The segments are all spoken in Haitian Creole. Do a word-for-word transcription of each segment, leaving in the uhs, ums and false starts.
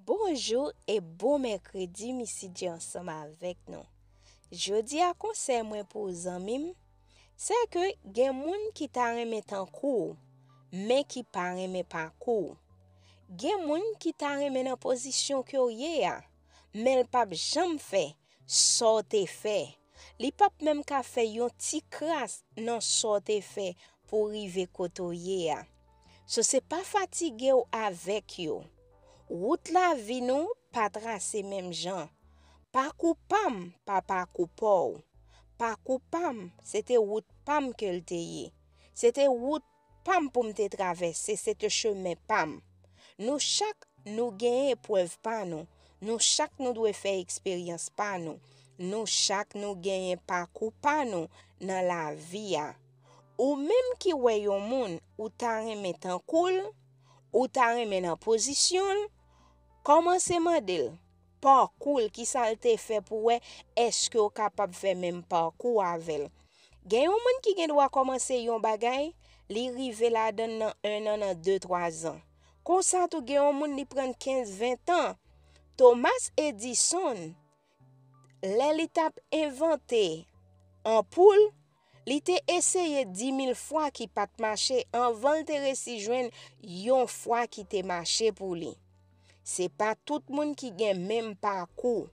Bonjou e bon mèkredi, Missy J ansanm avèk nou. Jodi a konsèy mwen pou zanmi m, se ke gen moun ki ta renmen tankou w, men ki pa renmen pakou w. Gen moun ki ta renmen nan pozisyon ke w ye a, men l p ap janm fè sa w te fè. Li p ap menm ka fè yon ti kras nan sa w te fè pou w rive kote w ye a. So, se pa fatige w avèk yo. Wout lavi nou pa trase menm jan. Pakou pa m pa pakou pa w. Pakou pa m, se te wout pa m ke l te ye. Se te wout pa m pou m te travèse, se te chemen pa m. Nou chak nou gen eprèv pa nou. Nou chak nou dwe fè eksperyans pa nou. Nou chak nou genyen pakou pa nou nan lavi a. Ou menm ki wè yon moun ou ta renmen tankou l, ou ta renmen nan pozisyon l, kòmanse mande l pakou l, kisa l te fè pou wè èske w kapab fè menm pakou avè l. Gen yon moun ki gen dwa kòmanse yon bagay, li rive ladan l nan en an, nan de, twa zan. Konsa tou, gen yon moun li pran kenz, ven tan. Thomas Edison, lè li t ap envante anpoul, li te eseye di mil fwa ki pa t mache anvan l te resi jwenn yon fwa ki te mache pou li. Se pa tout moun ki gen menm pakou.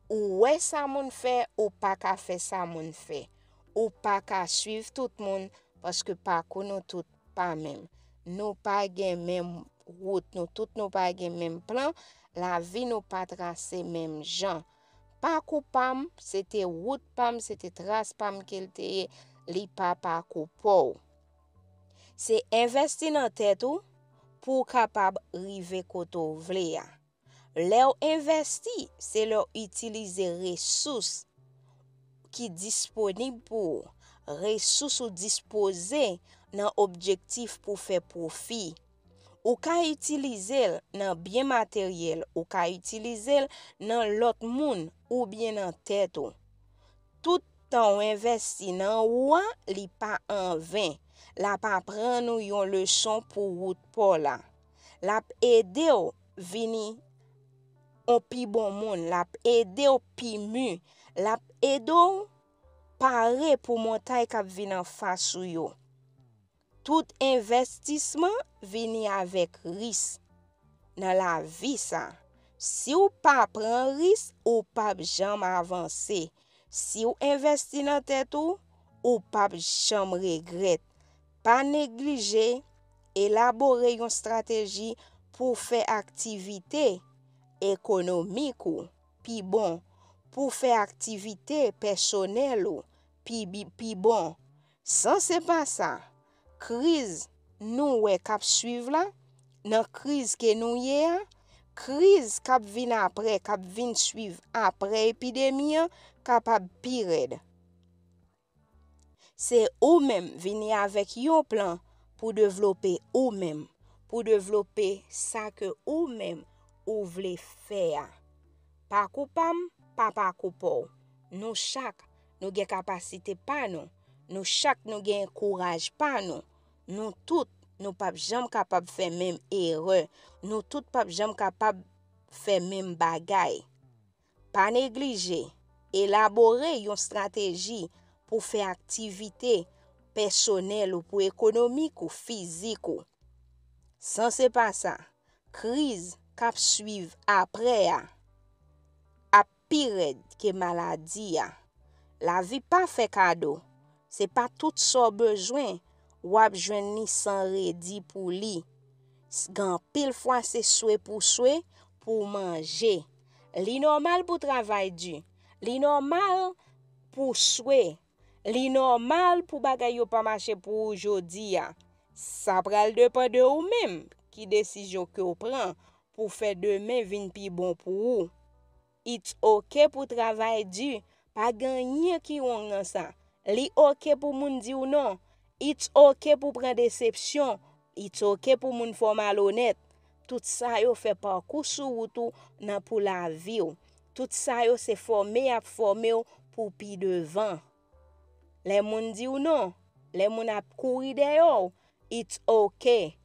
Ou wè sa moun fè, ou pa ka fè sa moun fè. Ou pa ka swiv tout moun, paske pakou nou tout pa menm. Nou pa gen menm wout, nou tout nou pa gen menm plan, lavi nou pa trase menm jan. Pakou pa m, se te wout pa m, se te tras pa m ke l te ye, li pa pakou pa w. Se envèsti nan tèt ou pou w kapab rive kote w vle a. Lè w envèsti, se lè w itilize resous ki disponib pou ou, resous ou dispoze nan objektif pou fè pwofi. Ou ka itilize l nan byen materyèl, ou ka itilize l nan lòt moun oubyen nan tèt ou. Tout tan w envèsti nan ou a, li pa anven. L ap aprann ou yon leson pou wout pa w la. L ap ede w vini yon pi bon moun. L ap ede w pi mi. L ap ede w pare pou montay k ap vin anfas ou yo. Tout envèstisman vini avèk ris nan lavi sa. Si w pa pran ris, ou p ap janm avanse. Si w envèsti nan tèt ou, ou p ap janm regrèt. Pa neglije elabore yon estrateji pou w fè aktivite ekonomik ou pi bon, pou w fè aktivite pèsonèl ou pi, bi- pi bon. San se pa sa, kriz nou wè k ap swiv la, nan kriz ke nou ye a, kriz k ap vin apre, k ap vin swiv apre epidemi an, kapab pi rèd. Se ou menm vini avèk yon plan pou devlope ou menm, pou devlope sa ke ou menm ou vle fè a. Pakou pa m, pa pakou pa w. Nou chak, nou gen kapasite pa nou. Nou chak, nou gen kouraj pa nou. Nou tout, nou p ap janm kapab fè menm erè. Nou tout p ap janm kapab fè menm bagay. Pa neglije elabore yon estrateji pou fè aktivite pèsonèl ou, pou ekonomik ou, fizik ou. San se pa sa, kriz k ap swiv apre a ap pi rèd ke maladi a. Lavi pa fè kado. Se pa tout sa w bezwen w ap jwenn li san redi pou li. S- Gen anpil fwa se swe pou swe pou w manje. Li nòmal pou w travay di. Li nòmal pou w swe. Li nòmal pou bagay yo pa mache pou ou jodi a. Sa pral depann de ou menm ki desizyon ke w pran pou fè demen vin pi bon pou ou. It's ok pou travay di, pa gen anyen ki wrong nan sa. Li ok pou moun di w non. It's ok pou pran desepsyon. It's ok pou moun fè w malonèt. Tout sa yo fè pakou sou wout ou nan pou lavi w. Tout sa yo se fòme y ap fòme w pou pi devan. Lè moun di w non, lè moun ap kouri dèyè w, it's ok.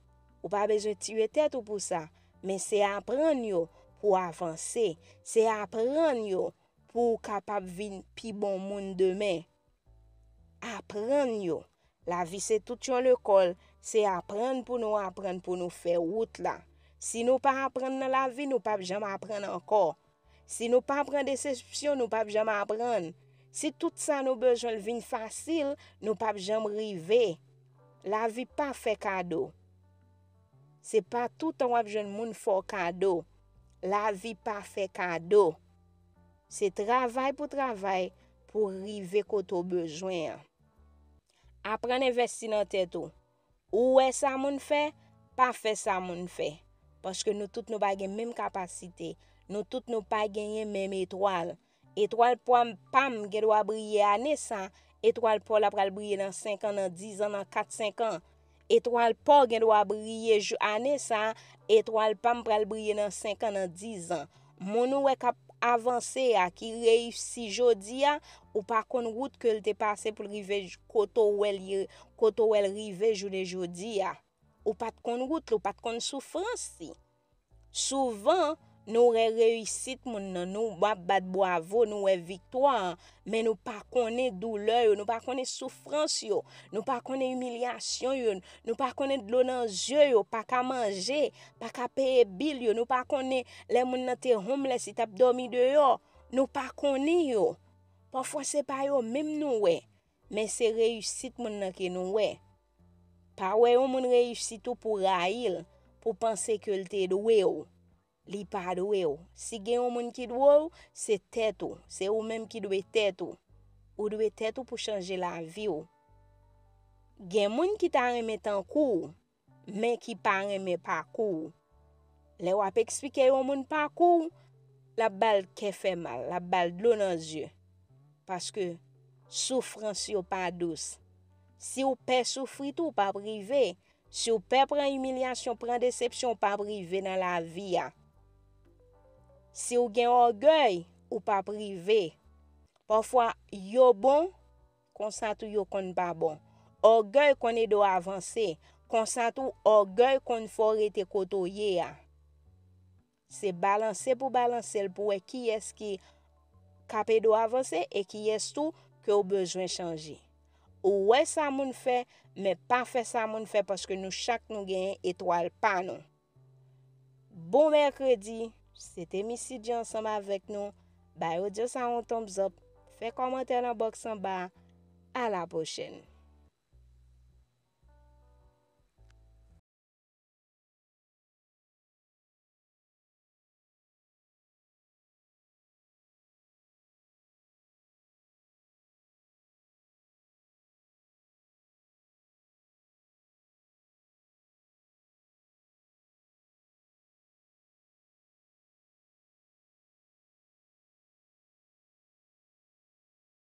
Ou pa bezwen tiye tèt ou pou sa, men se aprann yo ou avanse. Se aprann yo pou w kapab vin pi bon moun demen. Aprann yo. Lavi se tout yon lekòl, se aprann pou nou aprann pou nou fè wout la. Si nou pa aprann nan lavi, nou p ap janm aprann ankò. Si nou pa pran desepsyon, nou p ap janm aprann. Si tout sa nou bezwen l vin fasil, nou p ap janm rive. Lavi pa fè kado. Se pa toutan w ap jwenn moun fè w kado. Lavi pa fè kado. Se travay pou travay pou rive kote w bezwen an. Aprann envèsti nan tèt ou. Ou wè sa moun fè, pa fè sa moun fè. Paske nou tout nou pa gen menm kapasite. Nou tout nou pa genyen menm etwal. Etwal pa m, pa m gen dwa briye ane sa, etwal pa w la pral briye nan senk an, nan diz an, nan kat senk an. Etwal pa w gen dwa briye jou, ane sa, etwal pa m pral briye nan senk an, nan diz an. Moun ou wè k ap avanse a, ki reyisi jodi a, ou pa konn wout ke l te pase pou l rive j-, kote w wè l ye, kote w wè l rive jounen jodi a. Ou pa t konn wout li, ou pa t konn soufrans li. Souvan, nou wè reyisit moun nan, nou ap bat bwavo, nou wè viktwa an, men nou pa konnen doulè yo, nou pa konnen soufrans yo, nou pa konnen imilyasyon yo, nou pa konnen dlo nan zye yo, pa ka manje, pa ka peye bil yo, nou pa konnen lè moun nan te homeless, li t ap dòmi deyò, nou pa konnen yo. Pafwa se pa yo menm nou wè, men se reyisit moun nan ke nou wè. Pa wè yon moun reyisit ou pou rayi l, pou panse ke l te dwe w. Li pa dwe w. Si gen yon moun ki dwe w, se tèt ou. Se ou menm ki dwe tèt ou. Ou dwe tèt ou pou chanje lavi w. Gen moun ki ta renmen tankou w, men ki pa renmen pakou w. Lè w ap eksplike yon moun pakou w, l ap ba l kè fè mal, l ap ba l dlo nan zye. Paske soufrans yo pa dous. Si w pè soufri tou, w p ap rive. Si w pè pran imilyasyon, pran desepsyon, w p ap rive nan lavi a. Si w gen ògèy, ou p ap rive. Pafwa, yo bon, konsa tou yo konn pa bon. Ògèy konn ede w avanse, konsa tou ògèy konn fè w rete kote w ye a. Se balanse pou balanse l pou wè kiyès ki k ap ede w avanse e kiyès tou ke w bezwen chanje. Ou wè sa moun fè, men pa fè sa moun fè paske nou chak nou genyen etwal pa nou. Bon mèkredi, se te Missy Dja ansanm avèk nou. Bay odyo sa yon thumbs up, fè kòmantè nan bòks anba a. A la pwochèn.